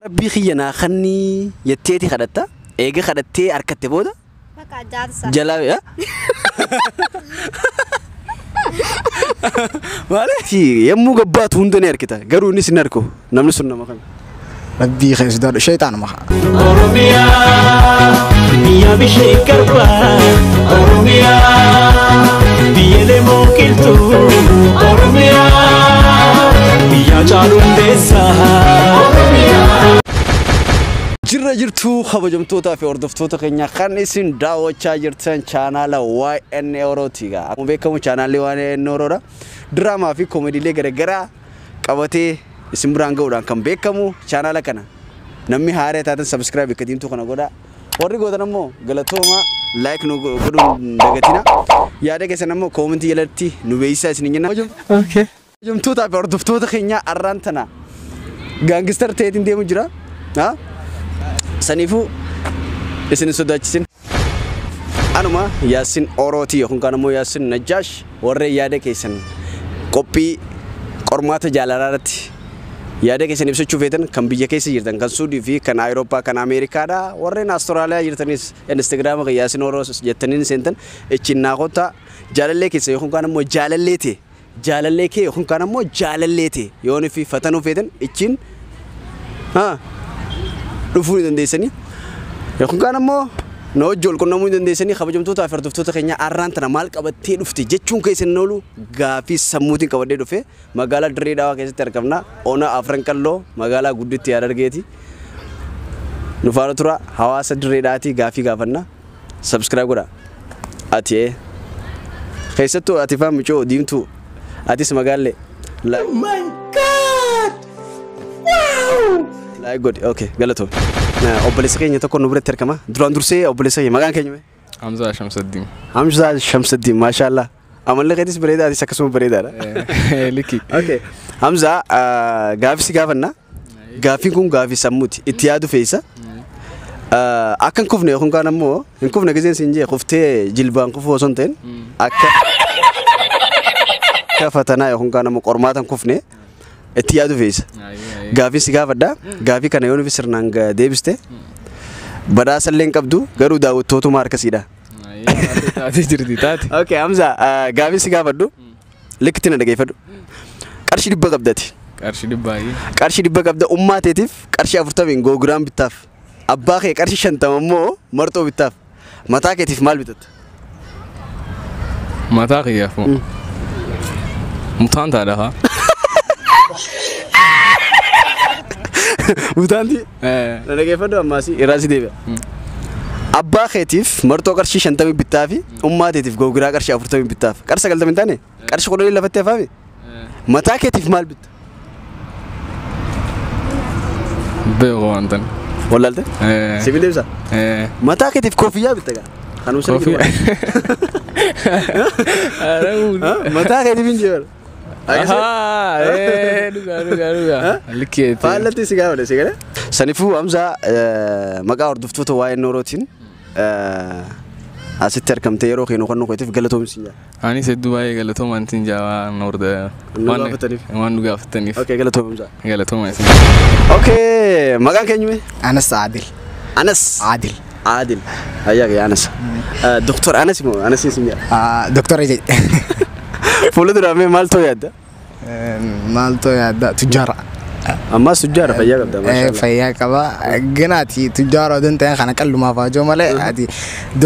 Rabbii kiyya naa kannii jetteeti kadhatta. Eega kadhattee harkatte booda Bakka jaarsa. Jalaa maali? Yommuu gabbaatu hunda ni argita. Garuu innis hin argu. Namni sun nama kami? Rabbii kee sodaadhu shayxaanuma. Oromiyaa biyya bishee garbaa Oromiyaa biyya lemoo qilxuu Oromiyaa biyya caalu hundeessaa. Jirra jirtuu kabajamtootaa fi hordoftoota keenya kan isin daawwachaa jirtan chaanaala YN Orooti. Akkuma beekamu chaanaalli YN Oroodha. Diraamaa fi koomediilee garaagaraa qabatee isin biraan gahuudhaan kan beekamu chaanaala kana. Namni haaraa taatan subscribe akka diimtuu kana godhaa. Warri gootan ammoo galatooma like nu godhuun hin dagatina. Yaada keessan ammoo koomentii jalatti nu beeksisaa isin jenna. Kabajamtootaa fi hordoftoota keenya arraan tana gaangistar ta'eetiin deemu jira. Saniifuu isin hin sodaachisin. Anuma Yaasin Orootii yookaan kaan ammoo Yaasin Najjaash warreen yaada keessan qophii qormaata jaalalaa irratti yaada keessan ibsachuu feetan kan biyya keessa jirtan kan Suudii fi kan Awurooppaa kan Ameerikaadha warreen Awustiraaliyaa jirtanis Instagiraama kan Yaasin Oroo jettaniin seentan ittiin naa kottaa jaalallee keessa yookaan kaan ammoo jaalallee ta'e jaalallee kee yookaan kaan ammoo jaalallee ta'e yoon fi fatanuu feetan ittiin dhufuu ni dandeessanii yookaan kaan ammoo na wajji wal qunnamuu ni dandeessanii. Kabajamtootaa fi hordoftoota keenya arraan tana maal qabattee dhufte jechuun keessan hin oolu gaafii sammuutiin qabadhee dhufe magaalaa Dirree Dhawaa keessatti argamna. Ona Afran Qalloo magaalaa gudditti Harargeeti. Nu faana tura hawaasa Dirree Dhawaatii gaafii gaafanna. Subscribe godhaa. Ati keessattuu ati faan micoo diimtuu atis magaallee. Oh my God! Wow! Like godhi. Okay, galatoom. Obboleessa keenya tokko nu biratti argama. Duraan dursee obboleessa keenya maqaan keenya mee? Hamzaa Shamsuddin. Hamzaa Shamsuddin, maashaallah. Amalli keetis bareedaa atis akkasuma bareedaadha. Liki. Okay. Hamzaa gaafii si gaafanna. Gaafiin kun gaafii sammuuti. Itti yaadu fe'isa. Akka hin kufne yookaan kaan ammoo hin kufne giseen siin jee kuftee jilbaan kufuu osoo hin ta'in akka fatanaa yookaan kaan ammoo qormaata hin kufne itti yaadu fe'isa. Gaafii si gaafadha. Gaafii kana yoo nufi sirnaan deebiste badhaasa illee hin qabdu garuu daawwattootuma harkasiidha. Taatee jirti taate. Okay Hamza gaafii si gaafadhu likkitti na dhageeffadhu. Qarshii 100 qabdati. Qarshii 100. Qarshii 100 qabda ummaa teetiif qarshii 40 googiraan bittaaf. Abbaa kee qarshii 50 immoo marxoo bittaaf. Mataa keetiif maal bitatta? Mataa kiyyaaf moo? Mutaan taadha haa. Mutaanti? Na dhageeffadhu ammaas irraa si deebi'a. Abbaa keetiif marxoo qarshii 50 bittaa fi ummaa teetiif googiraa qarshii 40 bittaaf. Qarshii 90 hin taane? Qarshii 10 lafatti hafaami? Mataa keetiif maal bitta? Beeku waan tan. Wallaalte? Sibiil deebisa? Mataa keetiif koofiyyaa bitta gaa? Kanuma sirrii Koofiyyaa. Mataa keetiif hin jiru. Dhugaa dhugaa dhugaa. Likkeetti. Faallatti si gaafadha si galee. Saniifuu Hamzaa maqaa hordoftoota waa'ee Noorootiin asitti argamtee yeroo keenu kan nuuf galatoomsi siin jaa. Anis hedduu baay'ee galatoomaa siin jaa waan Nu gaafataniif. waan nu gaafataniif. Okay galatoomsi Hamzaa. Galatoomaa isin. Okay maqaan keenya mee? Anas Adil. Anas. Adil. Adil. Hayyaa gaya Anas. Doktor Anas moo Anas siin jaa. Doktora jedhe. Fuula duraa mee maal ta'uu yaadda? Maal ta'uu yaadda? Tujjaara. Ammas tujjaara fayyaa qabda maashaallah. Fayyaa qaba. Gana ati tujjaara odoo hin ta'in kana qallumaaf haa malee ati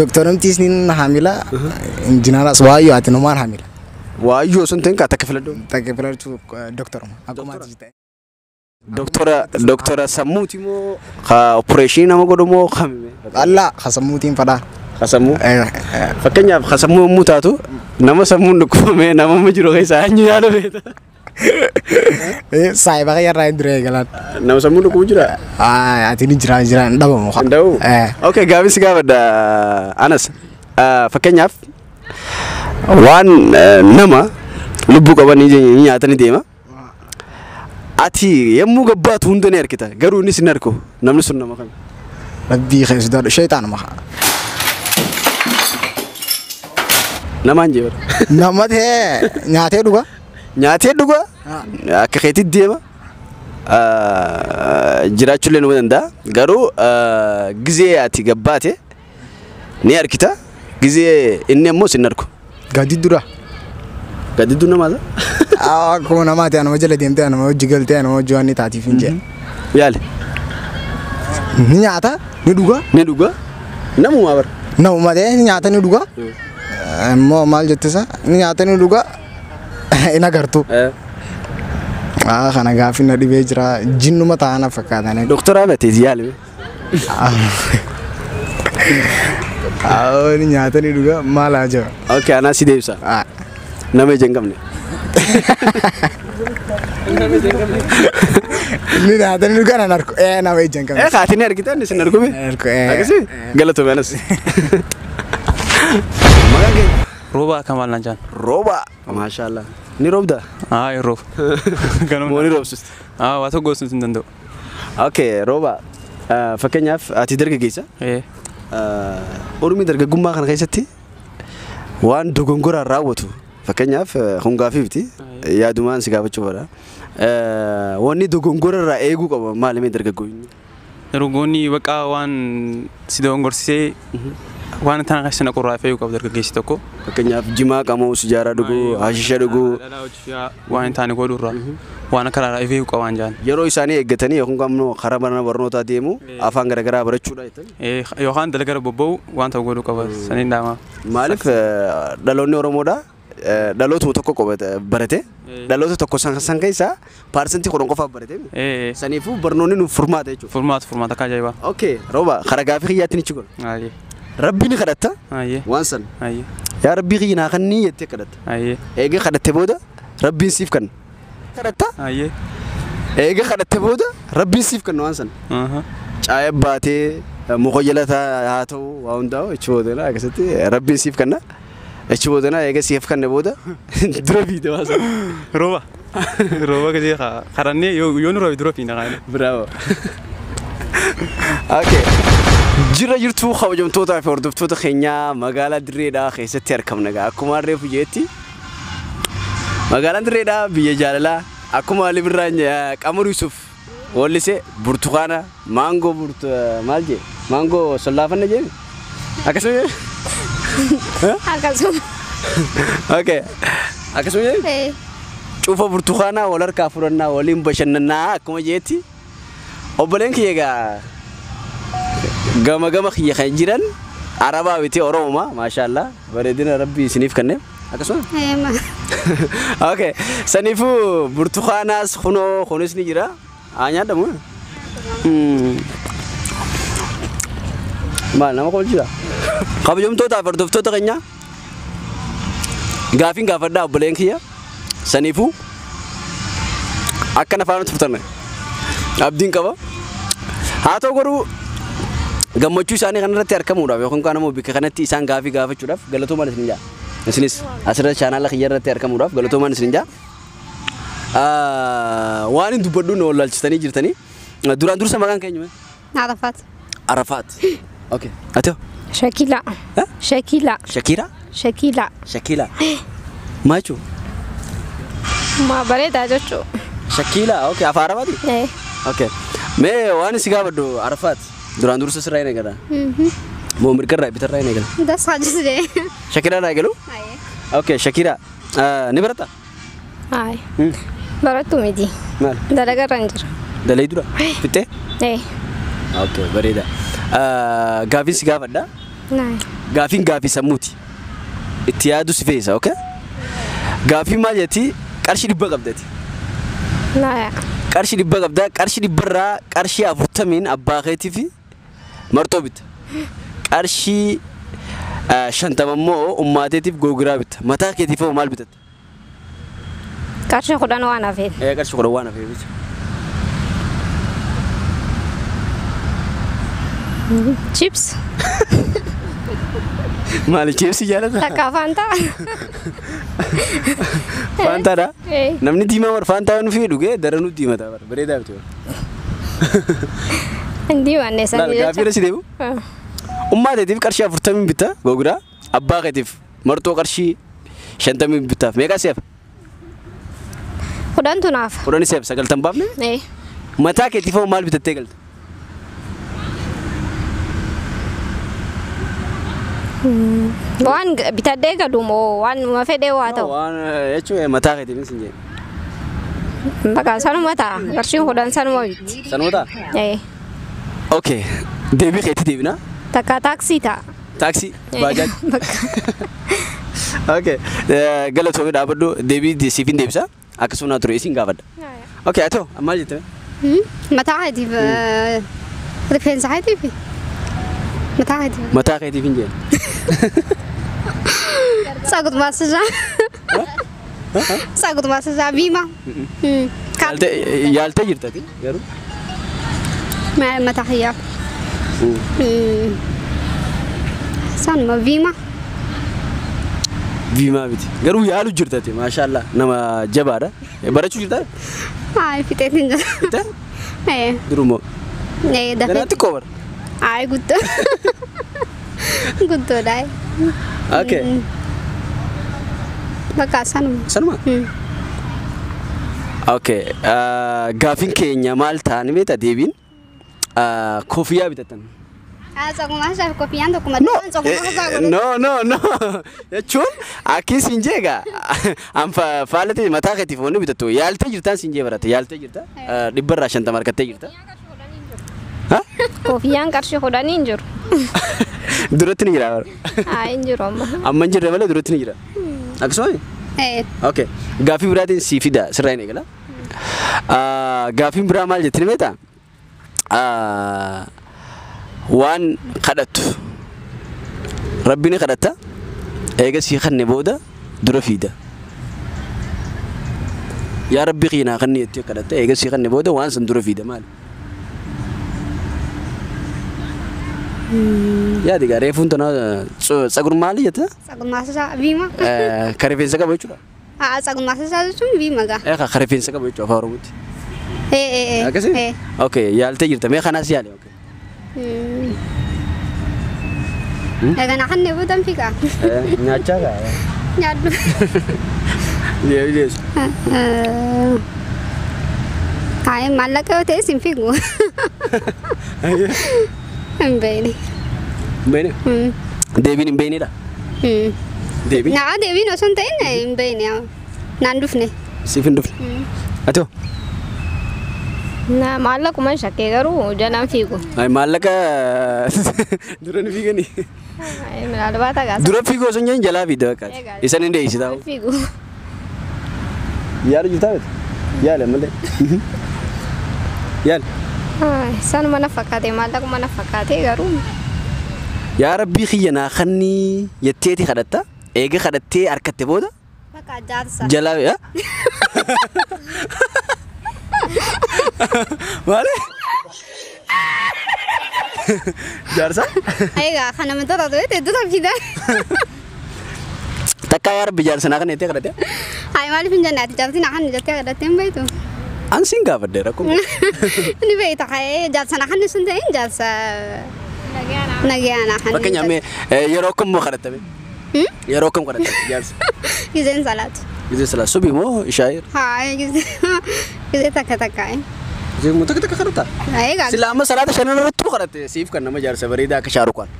doktorumtiis ni hamila injinaaras waayyoo ati numaan hamila. Waayyoo osoo hin ta'in kaa takka filadhu. Takka filadhu doktoruma. Akkuma ati ta'e. Doktora sammuuti moo ka opereeshinii nama godhu moo kami? Allaa ka sammuutiin fadhaa. Ka sammuu? Fakkeenyaaf ka sammuu yommuu taatu nama sammuun dhukkubame nama amma jiru keessaa eenyu yaada beekta? Saayiba kiyya irraa hin dure eegalan. Nama sammuun dhukkubu jira? Ati ni jira jira hin dhabamu. Hin dhabamu? Okay gaafii si gaafadha Anas. Fakkeenyaaf waan nama lubbuu qaban ni nyaatanii deema. Ati yommuu gabbaatu hunda ni argita garuu innis hin argu namni sun nama kami? Rabbii kee sodaadhu shayxaanuma. Namaan jee bara. Nama ta'ee nyaatee dhuga. Nyaatee dhuga. Akka keetitti deema. Jiraachuullee numa danda'a. Garuu gizee ati gabbaate ni harkita. Gizee inni ammoo sin arku. Gaaddidduudha. Gaaddidduun namaadha. Akkuma namaati anuma jala deemtee anuma hojii galtee anuma hojii waan ni taatiif hin jedhe. Yaali. Ni nyaata ni dhuga. Ni dhuga. Namumaa bara. Namuma ta'e ni nyaata ni dhuga. Immoo maal jettisa ni nyaata ni dhuga hin agartu. Kana gaaffii na dhibee jira jinnuma ta'ana fakkaatan. Doktora Ahmed yaali. Ni nyaata ni dhuga maal haa jira. Okay, anaa si deebisa. Nama ija hin qabne. Ni nyaata ni dhuga nan arku. Nama ija hin qabne. Kaati ni argita inni sin argume. Akkasii galatoomi anas. Maqaan kee? Rooba Kamal naan jaan. Rooba. Maashaallah. Ni roobda? Hin roobu. Moo ni roobsisti? Waa tokko gosuun hin danda'u. Okay, rooba. Fakkeenyaaf ati dargaggeessa. Ormi dargaggummaa kana keessatti waan dogongoraan raawwatu fakkeenyaaf hongaafiifti yaadumaan si gaafachuu fedha. Wanni dogongora irraa eeguu qaba maali mee dargaggoonni? Dargaggoonni bakka waan si dogongorsisee waan tana keessa naqu irraa eeguu qaba dargaggeessi tokko. Fakkeenyaaf jimaa qama'uu, sijaaraa dhuguu, hashisha dhuguu. Waan hin taane godhuu irraa waan akka irraa eeguu qaba waan jaan. Yeroo isaanii eeggatanii yookaan immoo karaa mana barnootaa deemu afaan garaagaraa barachuudha jettanii. Yookaan dalagara bobba'u waan ta'u godhuu qaba saniin dhaama. Maaliif dhaloonni Oromoodhaa dhalootuma tokko barate dhaloota tokko san keessaa 10% qofaaf barate. Saniifuu barnoonni nuuf furmaata jechuudha. Furmaata akka ajaa'ibaa. Okay, rooba karaa gaafii kiyyaatti ni godha. Rabbi ni kadhatta. Waan san. Yaa Rabbii kiyya naa kannii jettee kadhatta. Eega kadhatte booda Rabbiin siif kenna. Kadhatta. Eega kadhatte booda Rabbiin siif kenna waan san. Caaya baatee muka jala haa ta'u waa hundaa'u achi booda akkasitti Rabbiin siif kenna. Achi booda eega siif kenne booda dura fiite waan san. Rooba. Rooba gadi kadhannee yoo nu roobe dura fiina kaane. Bravo. Okay. Jira jirtuu kabajamtootaa fi hordoftoota keenyaa magaalaa Dirreedhaa keessatti argamna egaa akkuma reefu jeetti magaalaan Dirreedhaa biyya jaalalaa akkuma Ali Birraan Qamar Yusuf wallise burtukaana maangoo maal jee maangoo sollaafanna jee akkasuma jee akkasuma okay akkasuma jee cufa burtukaanaa wal harkaa fudhannaa waliin bashannanaa akkuma jeetti obboleen kiyya egaa gama gama kiyya kan jiran Arabaa miti Oromoo maashaallah bareedina Rabbi isiniif kenne akkasuma. Okay saniifuu burtukaanaas kunoo kunis ni jira haa nyaadhamu. Maal nama kolchisa. Kabajamtootaa fi hordoftoota keenya gaafiin gaafadhaa obboleen kiyya saniifuu akkana faana turtan abdiin qaba. Haa ta'u garuu gammachuu isaanii kanarratti argamuudhaaf yookaan kaan immoo bakka kanatti isaan gaafii gaafachuudhaaf galatoomaan isin jaa. Isinis asirra chaanaala kiyya irratti argamuudhaaf galatoomaan isin jaa. Waan hin dubbadhu nu wallaalchistanii jirtanii. Duraan dursa maqaan keenya mee? Arafaat. Arafaat. Okay. Ati hoo? Shakila. Shakila. Shakira? Shakila. Shakila. Maal jechuun? Ma bareedaa jechuu. Shakila. Okay. Afaan Arabaati? Okay. Mee waan si gaafadhu Arafaat. Duraan dursa sirraa hin eegala. Moo mirgarraa bitarraa hin eegala? Das hajjisee. Shakira irraa eegalu? Okay, Shakira. Ni baratta? Ayi. Barattu miti. Maal? Dalagarra hin jira. Dalagdura? Fixxee? Okay, bareeda. Gaafiin si gaafadha. Gaafiin gaafii sammuuti. Itti yaadu si feesa, okay? Gaafiin maal jetti? Qarshii 100 qabdati. Qarshii 100 qabda. Qarshii 100 irraa qarshii 40 abbaa keetii fi marxoo bitta. Qarshii 50 immoo ummaateetiif gogiraa bitta. Mataa keetiif hoo maal bitatta? Qarshii 10 waan hafeef. Qarshii 10 waan hafeef jechuudha. Chips. Maali chips jaalata? Takka Fanta. Fantaadha? Namni diimaa bar Fantaa waan ofii dhugee daranuu diimata bar bareedaa miti bar. Hin diimanne sanii jecha. Gaaffii irra si deebi'u? Ummaa keetiif qarshii 40 bitta gogiraa abbaa keetiif marxoo qarshii 50 bittaaf meeqa si hafa? 10tu naaf. 10 si hafa 90 baafne? Mataa keetiif hoo maal bitattee galta? Waan bitadhee galu moo waan numa fedhee waa ta'u? Waan jechuun mataa keetiif sin jedhe. Bakka sanuma ta'a. Qarshiin 10 sanuma bitti. Sanuma ta'a? Ee. Okay. Deebii keetti deebina. Takka taaksii ta'a. Taaksii? Baajaaj? Bakka. Okay. Galatoomii dhaabadhu deebii siif hin deebisa. Akkasuma naa ture isin gaafadha. Okay, haa ta'u maal jettame? Mataa keetiif rifeensa keetiif mataa keetiif. Mataa keetiif hin jedhe. Sagut maasijaa. Sagut maasijaa biima. Yaaltee jirtati garuu? Mataa kiyyaaf. Sanuma biima. Biimaa miti. Garuu yaalu jirtati maashaallah nama jabaadha. Barachuu jirtaa? Ay fixeetiin jira. Fixee? Ee. Durumoo? Ee dafee. Ganaa xiqqoo bara. Ay guddoo. Guddoodha. Okay. Bakka sanuma. Sanuma? Okay. Gaafiin keenya maal ta'an beektaa deebiin koofiyyaa bitatan. No. No, no, no. Jechuun akki siin jeega an faalate mataa keetiif wanni bitattu yaaltee jirtaan siin jee barate yaaltee jirta 150 harkattee jirta. Kofiyyaan qarshii 10 hin jiru. Duratti ni jira bara. Haa hin jiru amma. Amma hin jirre malee duratti ni jira. Akkasuma? Okay. Gaaffii biraatiin sii fida sirraa hin eegala. Gaaffiin biraa maal jettini beektaa? Waan kadhattu rabbi ni kadhatta eega sii kanne booda dura fiida. Yaa rabbi qiinaa kanni jettee kadhatta eega sii kanne booda waan san dura fiida maali? Yaadi gaa reefuun tana tsagur maali jetta? Tsagur maasisaa biima. Ka rifeensa qabu jechuudha? Haa tsagur maasisaa jechuun biima gaa. Ka rifeensa qabu jechuudha afaan Oromootti. Akkasii? Okay yaaltee jirta mee kanaas yaali? Egaa kanne boodan fiigaa. Nyaachaa gaa? Nyaadhu. Deebi deebisu. Haa maallaqa yoo ta'es hin fiigu. Hin beekne. Hin beekne? Deebiin hin beeknedha? Deebiin? Naa deebiin osoo hin ta'in hin beekne naan dhufne. Siif hin dhufne? Ati hoo? Na maallaquma shakkee garuu jalaan fiigu. Maallaqa dura ni fiigani. Minaalbaata gaasa. Dura fiiguu osoo hin jedhin jalaa fiigda bakka. Isan hin deessita. Fiigu. Yaala jirtaa beekta? Yaala malee. Yaala. Sanuma na fakkaate maallaquma na fakkaate garuu. Yaa rabbii kiyya naa kanni jetteeti kadhatta. Eega kadhattee harkatte booda. Bakka jaarsa. Jalaa. Maali? Jaarsa? Egaa kana mataa ta'e dura fida. Takka yaa rabbi jaarsa naa kana jettee kadhatte? Hayi maaliif hin jenne ati jaarsi naa kana jettee kadhattee hin beektu? An siin gaafadhe rakkoo. Ni beekta hayee jaarsa naa kana sun ta'in jaarsa nagayaa naa kana. Fakkeenyaaf mee yeroo akkam moo kadhattame? Yeroo akkam kadhattame jaarsa? Gizeen salaatu. Gizee salaatu subii moo ishaayir? Hayi gizee takka takka. Gizee takka takka kadhatta? Egaa. Sila amma salaata shanan irratti kadhatte siif kan nama jaarsa bareedaa akka Shaarukaan.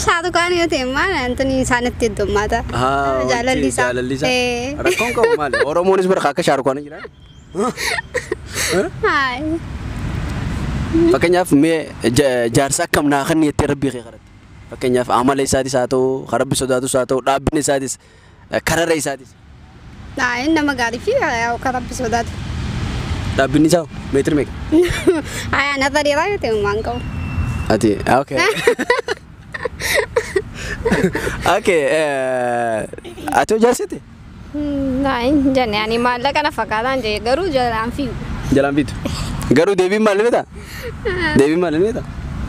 Shaarukaan yoo ta'e maal antoni isaanitti heddummaata. Jaalalli isaa. Jaalalli isaa. Rakkoon qabu maali? Oromoonis bara akka Shaarukaan jira. Fakkeenyaaf mee jaarsa akkam naa kan jettee rabbii kee kadhatte? Fakkeenyaaf amala isaatis haa ta'u, rabbi sodaatus haa ta'u, dhaabbina isaatis, kararra isaatis. Nama gaarii fi kan rabbi sodaatu. Dhaabbinni isaa meetira meeqa? Anarra dheeraa yoo ta'e waan qabu. Ati okay. Okay, ati hoo jaarsite? Naa hin jenne ani maallaqa na fakkaataan jee garuu jalaan fiigu. Jalaan fiitu. Garuu deebiin maal beektaa? Deebiin maal beektaa?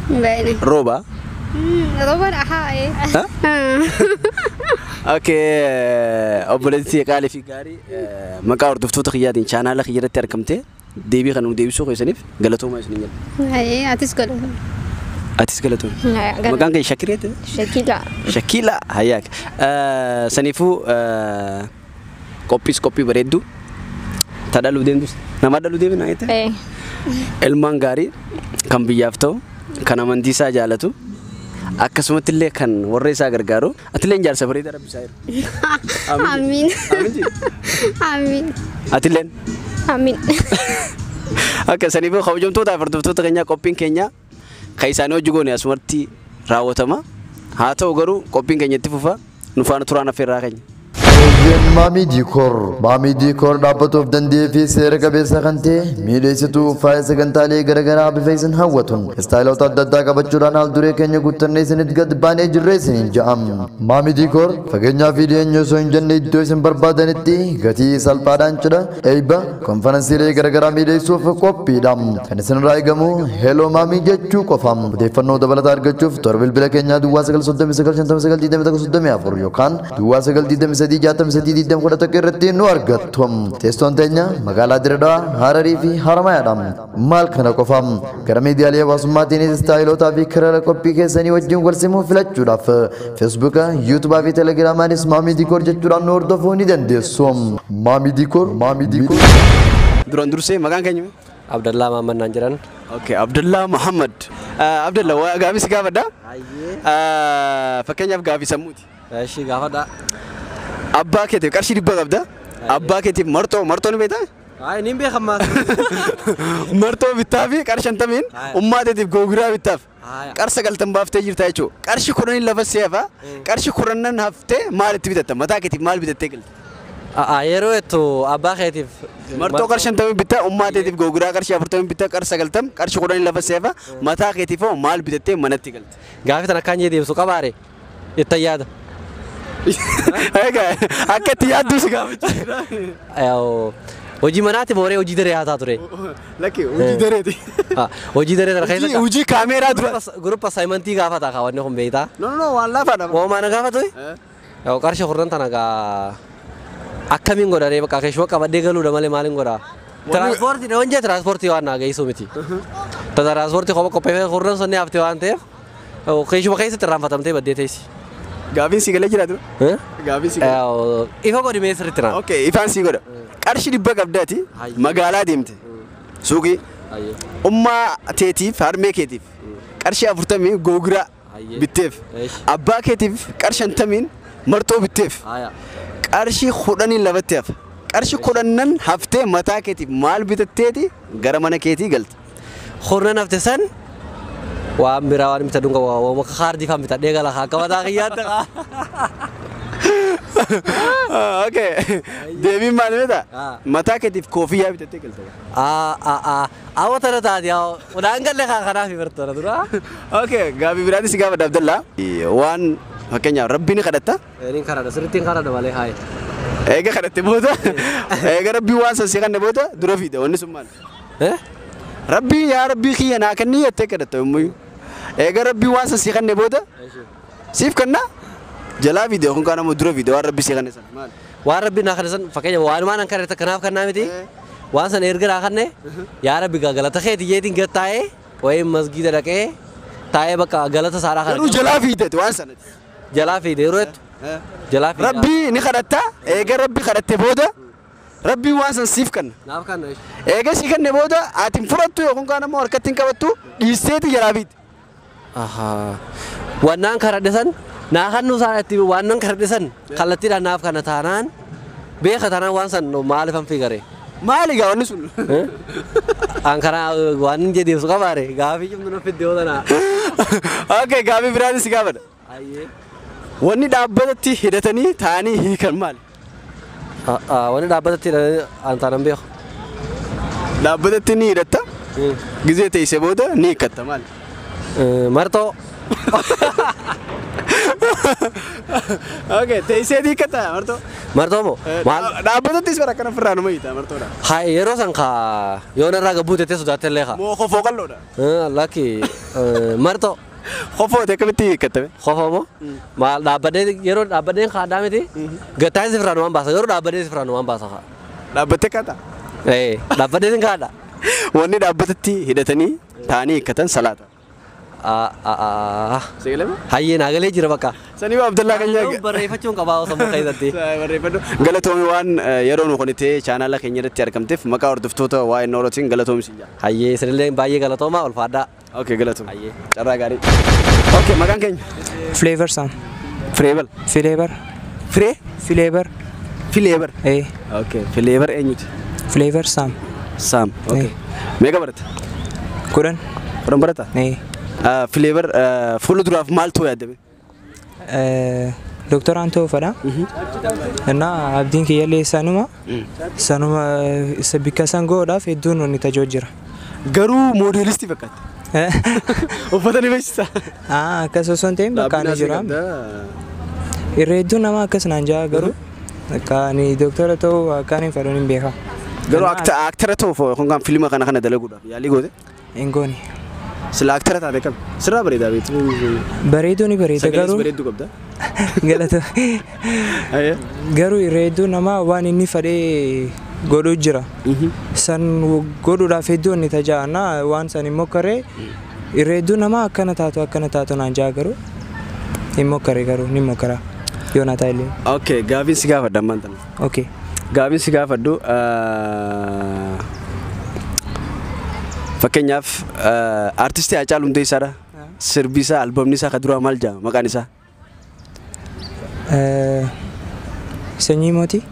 Beekne. Rooba. Rooba haa. Okay, obboleettii qaalii fi gaarii maqaa hordoftoota kiyyaatiin chaanaala kiyya irratti argamtee deebii kan nu deebisuu keessaniif galatoomaa isiniin jedha. Atis galatooma. Atis galatooma. Maqaan kee Shakireeti? Shakila. Shakila hayyaak. Saniifuu qophiis qophii bareedduu Tadhaluu deemtus nama dhaluu deemna jette? Ilmaan gaarii kan biyyaaf ta'u kan amantii isaa jaalatu akkasumatti illee kan warra isaa gargaaru atillee jaarsa bareedaa rabbi isaa jiru. Amiin. Amiin. Atilleen? Amiin. Akka saniif kabajamtoota fi hordoftoota keenyaa qophiin keenya kan isaanii hojii goone asumatti raawwatama. Haa ta'u garuu qophiin keenya itti fufa nu faana turaan affeerraa keenya. Maamii Diikoor. Maamii Diikoor dhaabbatuuf danda'ee fi seera qabeessa kan ta'e miidheessituu faaya sagantaalee garaagaraa bifa isin hawwatuun istaayilota adda addaa qabachuudhaan haal duree keenya guuttannee isinitti gad baanee jirree isiniin ja'am. Maamii Diikoor fageenyaa fi dhiyeenya osoo hin jenne iddoo isin barbaadanitti gatii salphaadhaan cidha eebba konferensiilee garaagaraa miidheessuuf qophiidha. Kan isinirraa eegamu heeloo maamii jechuu qofa. Odeeffannoo dabalataa argachuuf toora bilbila keenyaa duwwaa 939 59 21 34 yookaan duwwaa 923 63 21 irratti nu argattu. Teessoon teenya magaalaa Dirreedhaa, Hararii fi Haramayaadha. Maal kana qofa gara miidiyaalee hawaasummaatiin istaayilotaa fi kirara qophii keessanii wajjin wal simuu filachuudhaaf Feesbuuka, Yuutuubaa fi Telegiraamaanis Maamii Diikoor jechuudhaan nu hordofuu ni dandeessu. Maamii Diikoor, Maamii Diikoor. Duraan dursee maqaan keenya? Abdallaa Mahammad naan jedhan. Okay, Abdallaa Mahammad. Abdallaa gaafii si gaafadha. Fakkeenyaaf gaafii sammuuti. Ishii gaafadha. Abbaa keetiif qarshii 100 qabda. Abbaa keetiif marxoo marxoo ni beektaa? Ayi niin beekammaa. Marxoo bittaa fi qarshii 50 ummaa teetiif googiraa bittaaf. Qarshii 90 baaftee jirta jechuudha. Qarshii 10 lafa seefa. Qarshii 10 haftee maal itti bitatta? Mataa keetiif maal bitattee galta? Yeroo jettu abbaa keetiif. Marxoo qarshii 50 bittaa ummaa teetiif googiraa qarshii 40 bittaa qarshii 90 qarshii 10 lafa seefa. Mataa keetiif hoo maal bitattee manatti galta? Gaafii tana akkaan jee deemsu qabaare itti yaada. Egaa akka itti yaaddu si gaafachuu. Hojii manaatti booree hojii daree haasaa ture. Lakki hojii dareeti. Hojii daree tana keessa. Hojii kaameeraa dura. Group assignmentii gaafata kaawwanni kun beektaa. No no waan laafaadha. Waan na gaafatu? Qarshii 10 tana gaa akkamiin godharee bakka keeshuma qabadhee galuudha malee maaliin godhaa? Tiraanspoortii dhawwan jee tiraanspoortii waan naa geessu miti. Tiraanspoortii kopha qopheeffee 10 sunni haftee waan ta'eef keeshuma keessatti irraanfatamtee baddee teessi. Gaafiin si galee jira dura? Gaafiin si galee. Ifa godhi mee sirriitti naan. Okay, ifaan si godha. Qarshii 100 qabdaati magaalaa deemte. Suuqii. Ummaa teetiif harmee keetiif qarshii 40 googiraa bitteef. Abbaa keetiif qarshii 50 marxoo bitteef. Qarshii 10 lafatti hafa. Qarshii 10 haftee mataa keetiif maal bitatteeti gara mana keetii galta. 10 hafte san waan biraa waan bitadhu qaba waan kaardii faan bitadhee gala akka mataa kiyyaatti qaba. Okay, deebiin maal beektaa? Mataa keetiif koofiyyaa bitattee galta. Awwa tana taati odaan galle kanaaf bartoota dura. Okay, gaafii biraatis gaafadha Abdallaa. Waan fakkeenyaaf rabbi ni kadhatta. Ni kadhadha sirriitti hin kadhadha malee haayi. Eega kadhatte booda eega rabbi waan san si kanne booda dura fiida wanni sun maal? Rabbi yaa rabbii kiyya naa kennii jettee kadhatta yommuyyuu. Eega rabbi waan san si kanne booda siif kennaa jalaa fiide kun kaan ammoo dura fiide waan rabbi si kanne san maal? Waan rabbi naa kanne san fakkeenya waanumaan an kadhate kanaaf kannaa miti waan san erga naa kanne yaa rabbi galata keeti jeetiin gad taa'ee wayii masgiida dhaqee taa'ee bakka galata saaraa kana. Garuu jalaa fiidete waan sanatti. Jalaa fiide yeroo jettu jalaa fiide. Rabbi ni kadhatta eega rabbi kadhatte booda rabbi waan san siif kenna. Naaf kenna. Eega si kenne booda ati hin fudhattu yookaan kaan ammoo harkatti hin qabattu dhiisteeti jalaa fiide. Wannaan kadhadhe san naa kannuu isaatti wannan kadhadhe san kallattiidhaan naaf kana taanaan beeka taanaan waan san maaliifan fiigare. Maali gaa wanni sun? An kana waan hin jedheef qabaare gaafii cimtu na fidde yoo tanaa. Okay, gaafii biraanis si gaafadha. Wanni dhaabbatatti hidhatanii taa'anii hiikan maali? Wanni dhaabbatatti hidhatanii an taanan beeku. Dhaabbatatti ni hidhatta. Gizee teessee booda ni hiikkatta maali? Marxoo. Okay, teessee hiikkatta marxoo. Marxoo moo? Maal? Dhaabbatattis bara akkana ofirraa numa hiita marxoodha. Haa yeroo san kaa yoo narraa gabbuu teessee sodaatte illee kaa. Moo kofoo qal'oodha? Lakki marxoo. Kofoo ta'e akkamitti hiikkattame? Kofoo moo? Maal dhaabbadhee yeroo dhaabbadheen kaadhaa miti gattaa'ee sifirraa numaan baasa yeroo dhaabbadhee sifirraa numaan baasa kaa. Dhaabbattee kaata? Dhaabbattee sin kaadha. Wanni dhaabbatatti hidhatanii taa'anii hiikkatan salaata. Seegalame? Hayyee naa galee jira bakka. Saniif Abdallaa keenya. Barreeffachuun qabaa sammuu keessatti. Barreeffadhu. Galatoomi waan yeroo nu qonitee chaanaala keenya irratti argamteef maqaa hordoftoota waa'ee Noorootiin galatoomi siin jedha. Hayyee isinillee baay'ee galatoomaa ulfaadhaa. Okay, galatoomi. Hayyee. Carraa gaarii. Okay, maqaan keenya? Flavor Sam. Flavor. Flavor. Firee? Flavor. Flavor. Eh. Okay, Flavor eenyuti? Flavor Sam. Sam. Okay. Meeqa barata? 10. 10 barata? Eh. Flavor fuulduraaf maaltu yaadame? Doktoraan ta'uu fedha. Innaa abdiin kiyyallee sanuma. Sanuma isa bikka san godhaaf hedduun inni tajoo jira. Garuu moodelistii fakkaata. Uffata ni beeksisa. Akkas osoo hin ta'in bakka ani jira. Irra hedduun nama akkas naan jaa garuu akka ani doktora ta'uu akka ani fedhuun hin beeka. Garuu aktara ta'uuf yookaan fiilma kana kana dalaguudhaaf yaalii goote? Hin goone. Sila aktara taate kam? Sirraa bareedaa beektu. Bareeduu ni bareeda garuu. Sagalees bareedduu qabda. Galata. Garuu irra hedduu nama waan inni fedhee godhuu jira. San godhuudhaaf hedduu inni tajaajila waan san hin mokkaree irra hedduu nama akkana taatu naan jaa garuu hin mokkaree garuu ni mokkara yoo na taa'e illee. Okay, gaafiin si gaafadha ammaan tana. Okay. Gaafiin si gaafadhu fakkeenyaaf artistii Haacaaluu Hundeessaadha. Sirbi isaa albamni isaa kan duraa maal jedhama maqaan isaa? Sanyii Mootii.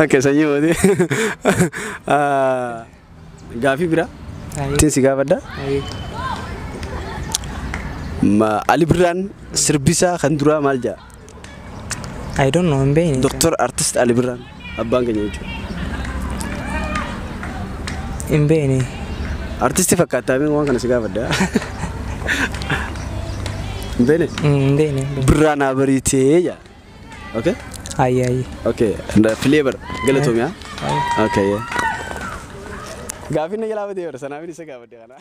Okay, sanyii mootii. Gaafii biraa? Ittiin si gaafadha. Ali Birraan sirbi isaa kan duraa maal jedha? I don't know, hin beekne. Doktor Artist Ali Birraan abbaan keenya jechuudha. Hin beekne. Artistii fakkaataa waan kana si gaafadha. Hin beekne? Hin beekne. Birraan abariitee jedha. Okay? Aye, aye. Okay, Flavor galatoomi haa? Okay. Gaafiin na jalaa badee bara sanaafin isa gaafadhe kana.